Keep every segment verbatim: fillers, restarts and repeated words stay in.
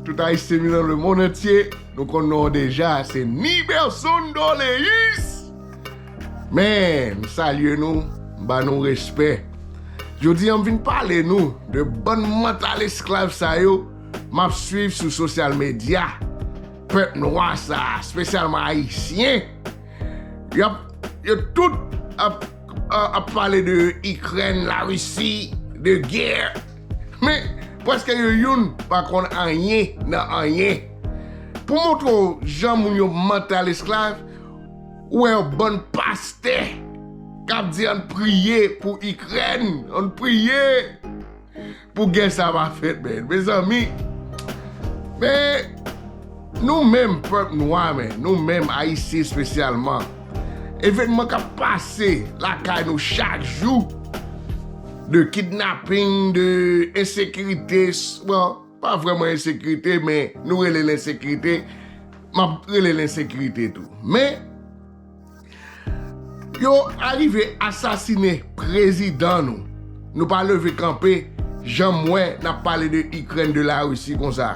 Tout Ayisyen ki nan lemonn antye, nou konn non an deja, se Niberson Doléus. Men, m salye nou, m ba nou respè. Jodi a, m vin pale nou de bann mantal esklav sa yo m ap swiv sou sosyal medya. Pèp nwa sa, espesyalman ayisyen, y ap, yo tout ap, ap pale de Ikrèn, Larisi, de gè. Men, prèske yo youn pa konn anyen nan anyen. Pou montre w jan moun yo mantal esklav, ou wè yon bann pastè k ap di ann priye pou Ikrèn, ann priye pou gè sa pa fèt, men. Mezanmi, men, nou menm, pèp nwa, men, nou menm, Ayisyen espesyalman, evenman k ap pase lakay nou chak jou, de kidnaping, de ensekirite, s-, bon, pa vrèman ensekirite, men nou rele l ensekirite, m ap rele l ensekirite tou. Men, yo arive asasine prezidan nou. Nou pa leve kanpe, jan m wè n ap pale de Ikrèn, de Larisi konsa.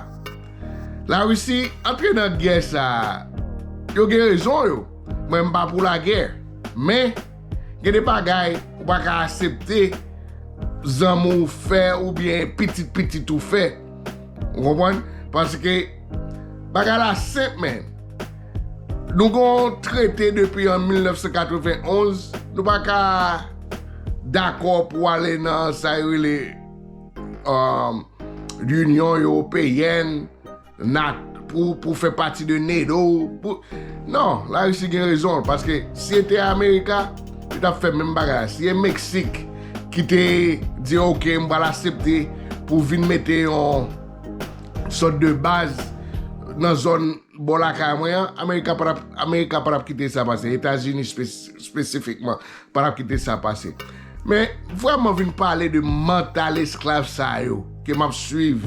Larisi antre nan gè sa a. Yo gen rezon yo. Mwen, m pa pou lagè. Men, gen de bagay ou pa ka aksepte zanmi w fè oubyen pitit pitit ou fè. Ou konprann? Paske bagay la senp, men. Nou gen yon trete depi an mil nèf san katrevenn onz, nou pa ka dakò pou ale nan sa yo rele, um, Linyon Ewopeyèn, nat-, pou, pou fè pati de NATO. Pou, non, Larisi gen rezon l, paske si e te Amerika, li t ap fè menm bagay la. Si e Meksik ki te di, "Oke, m pral aksepte pou vin mete yon sòt de baz nan zòn bò lakay mwen an," Amerika pa t ap, Amerika pa t ap kite sa pase. Etazini espe-, espesifikman, pa t ap kite sa pase. Men, vrèman vin pale de mantal esklav sa yo ke m ap swiv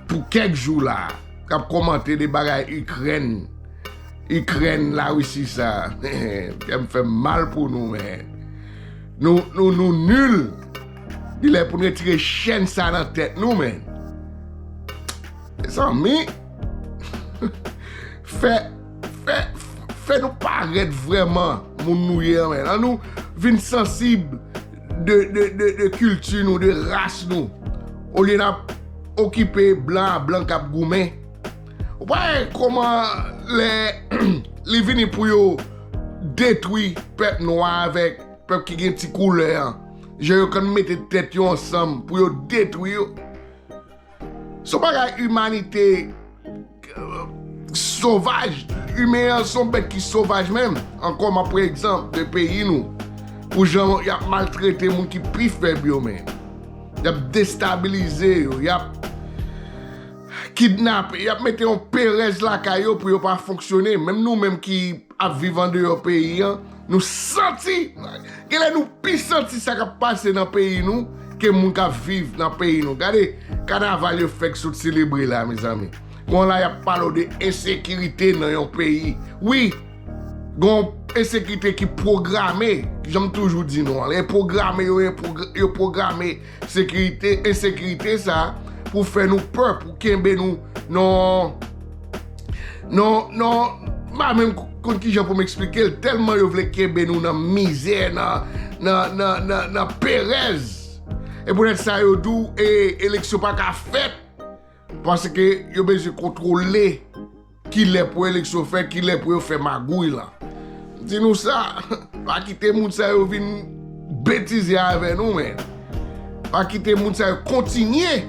pou kèk jou la, k ap kòmante de bagay Ikrèn, Ikrèn, Larisi sa. Kè m fè m mal pou nou, men. Nou, nou, nou nil. Li lè pou n retire chèn sa nan tèt nou, men. Mezanmi, fè, fè, fè nou parèt vrèman moun nou ye an, men. Ann nou vin sansib de, de, de, de kilti nou, de ras nou. Olye n ap okipe blan a blan k ap goumen. Ou pa wè kòman lè li vini pou yo detwi pèp nwa avèk pèp ki gen ti koulè an, jan yo konn mete tèt yo ansanm pou yo detwi yo. Se yon bagay imanite, euh, sovaj. Imen an se yon bèt ki sovaj menm. Ankò, m ap pran egzanp de peyi nou. Pou jan y ap maltrete moun ki pi fèb yo, men. Y ap destabilize yo, y ap kidnape, y ap mete yon perèz lakay yo pou yo pa fonksyone. Menm nou menm ki ap viv andeyò peyi an, nou santi, genlè nou pi santi sa k ap pase nan peyi nou ke moun k ap viv nan peyi nou. Gade kanaval yo fèk sot selebre la, mezanmi. Kounye a la, y ap pale w de ensekirite nan yon peyi. Wi, gen yon ensekirite ki pwograme, jan m toujou di nou an, e pwograme yo, e pwog-, yo pwograme sekirite, ensekirite sa a pou fè nou pè, pou kenbe nou nan, nan, nan, m pa menm konn kijan pou m eksplike l, tèlman yo vle kenbe nou nan mizè, nan, nan, nan, nan, nan perèz. E poutèt sa yo di w, e, eleksyon pa ka fèt, paske yo bezwen kontwole kilè pou eleksyon fèt, kilè pou yo fè magouy lan. M di nou sa, pa kite moun sa yo vin betize avè nou, men. Pa kite moun sa yo kontinye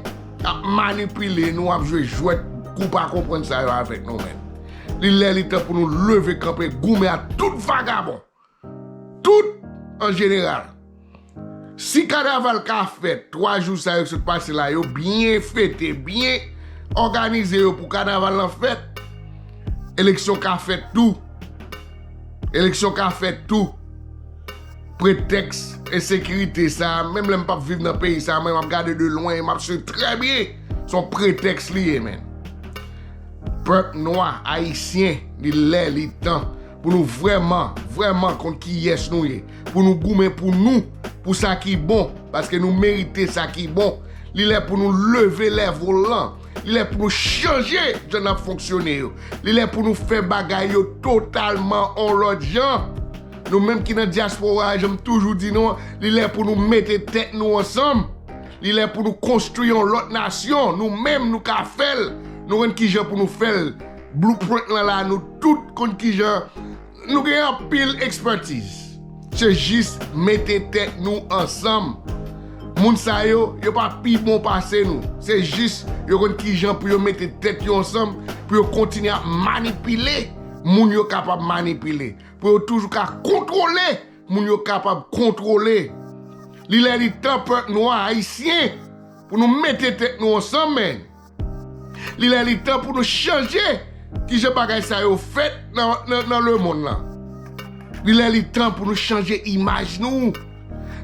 ap manipile nou, ap jwe jwèt kou pa konprann sa yo avèk nou, men. Li lè li tan pou nou leve kanpe goumen ak tout vagabon. Tout an jeneral. Si kanaval ka fèt twa jou sa yo k sot pase la, yo byen fete, byen òganize yo pou kanaval lan fèt, eleksyon ka fèt tou. Eleksyon ka fèt tou. Pretèks ensekirite sa, menm lè m p ap viv nan peyi sa, mwen m ap gade de lwen, m ap swiv trè byen. Se yon pretèks li ye, men. Pèp nwa, ayisyen, li lè, li tan pou nou vrèman, vrèman konn kiyès nou ye. Pou nou goumen pou nou, pou sa ki bon, paske nou merite sa ki bon. Li lè pou nou leve level lan. Li lè pou nou chanje jan n ap fonksyone yo. Li lè pou nou fè bagay yo totalman on lòt jan. Nou menm ki nan dyaspora a, jan m toujou di nou an, li lè pou nou mete tèt nou ansanm. Li lè pou nou konstwi yon lòt nasyon. Nou menm, nou ka fè l. Nou konn kijan pou nou fè l. Blueprint lan la, nou tout konn kijan. Nou gen anpil ekspertiz. Se jis mete tèt nou ansanm. Moun sa yo, yo pa pi bon pase nou. Se jis yo konn kijan pou yo mete tèt yo ansanm, pou yo kontinye ap manipile moun yo kapab manipile, pou yo toujou ka kontwole moun yo kapab kontwole. Li lè li tan pèp nwa ayisyen pou nou mete tèt nou ansanm, men. Li lè li tan pou nou chanje kijan bagay sa yo fèt nan, nan, nan lemonn lan. Li lè li tan pou nou chanje imaj nou.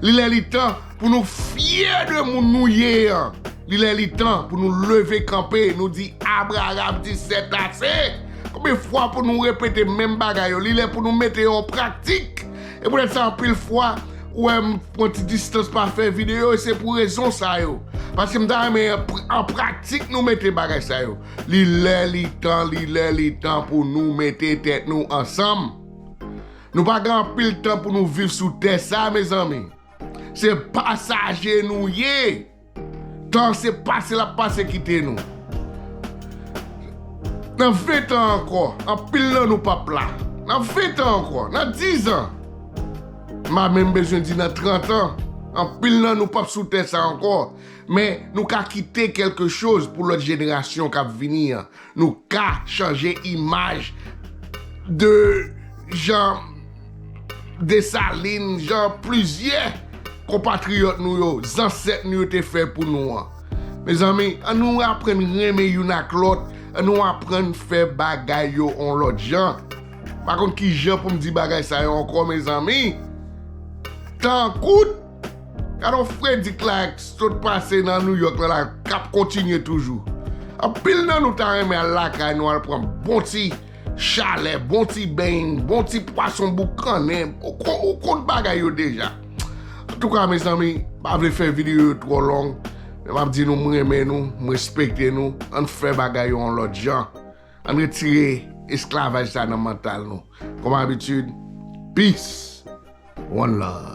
Li lè li tan pou nou fyè de moun nou ye an. Li lè li tan pou nou leve kanpe, nou di Abraham di sètase. Konbyen fwa pou nou repete menm bagay yo? Li lè pou nou mete yo an pratik. E poutèt sa, anpil fwa, ou wè m pran ti distans pa fè videyo, e se pou rezon sa yo. Paske m ta renmen an pr-, an pratik nou mete bagay sa yo. Li lè li tan, li lè li tan pou nou mete tèt nou ansanm. Nou pa gen anpil tan pou nou viv sou tè sa, mezanmi. Se pasaje nou ye. Tan se pase l ap pase kite nou. Nan ven tan ankò, anpil nan nou p ap la. Nan ven tan ankò, nan diz an, m pa menm bezwen di nan trant an, anpil nan nou p ap sou tè sa ankò. Men nou ka kite kèlke choz pou lòt jenerasyon k ap vini an. Nou ka chanje imaj de jan Desalin, jan plizyè konpatriyòt nou yo, zansèt nou yo te fè pou nou an. Mezanmi, ann nou aprann renmen youn ak lòt, ann nou aprann fè bagay yo on lòt jan. Pa konn ki jan pou m di bagay sa yo ankò, mezanmi. Tan kout, gade yon fredi k la k sot pase nan New York la, la k ap kontinye toujou. Anpil nan nou ta renmen al lakay nou, al pran bon ti chalè, bon ti beny, bon ti pwason boukannen. Ou kon-, ou konn bagay yo deja. Antouka, mezanmi, m pa vle fè videyo yo twò long, men m ap di nou, m renmen nou, m respekte nou. Ann fè bagay yo yon lòt jan. Ann retire esklavaj sa nan mantal nou. Kòm abitid, peace, one love.